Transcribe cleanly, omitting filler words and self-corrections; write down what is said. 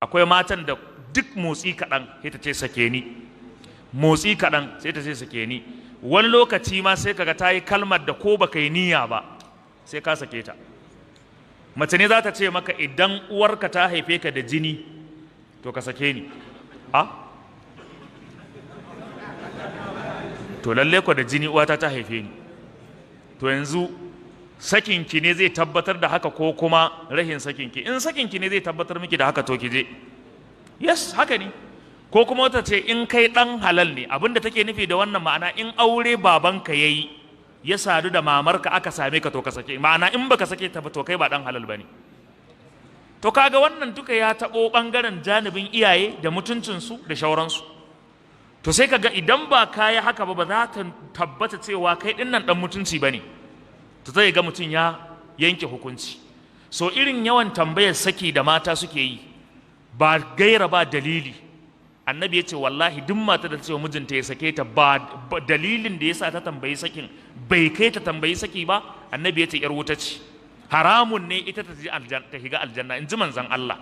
Akwai matan da duk motsi kaɗan sai ta ce sake ni, motsi kaɗan sai ta ce sake ni. Wani lokaci ma sai kaga ta yi kalmar da ko baka yi niyya ba sai ka sake ta. Mace ne za ta ce maka, idan uwarka ta haife ka da jini to ka sake ni. A to lalle ko da jini uwata ta haife ni. To yanzu sakinki ne zai tabbatar da haka ko kuma rahin sakinki? In sakinki ne zai tabbatar miki da haka, to ki je. Yes, haka ne. Ko kuma wata ce in kai dan halal ne. Abinda take nufi da wannan ma'ana, in aure babanka yayi ya sadu da mamarka aka same ka, to ka sake. Ma'ana in baka sake ta ba, to kai ba dan halal bane. To kaga wannan duka ya taɓo ɓangaren janibin iyaye da mutuncinsu da shauransu. To sai kaga idan ba ka yi haka ba, ba za ta tabbata cewa kai ɗin nan ɗan mutunci ba ne. To zai ga mutum ya yanke hukunci. So irin yawan tambayar saki da mata suke yi ba gaira ba dalili, Annabi ya ce wallahi duk mata da ta ce wa mijinta ya sake ta, ba dalilin da ya sa ta tambayi sakin bai kai ta tambayi saki ba, Annabi ya ce yar wuta ce, haramun ne ita ta shiga aljanna, in ji manzon Allah.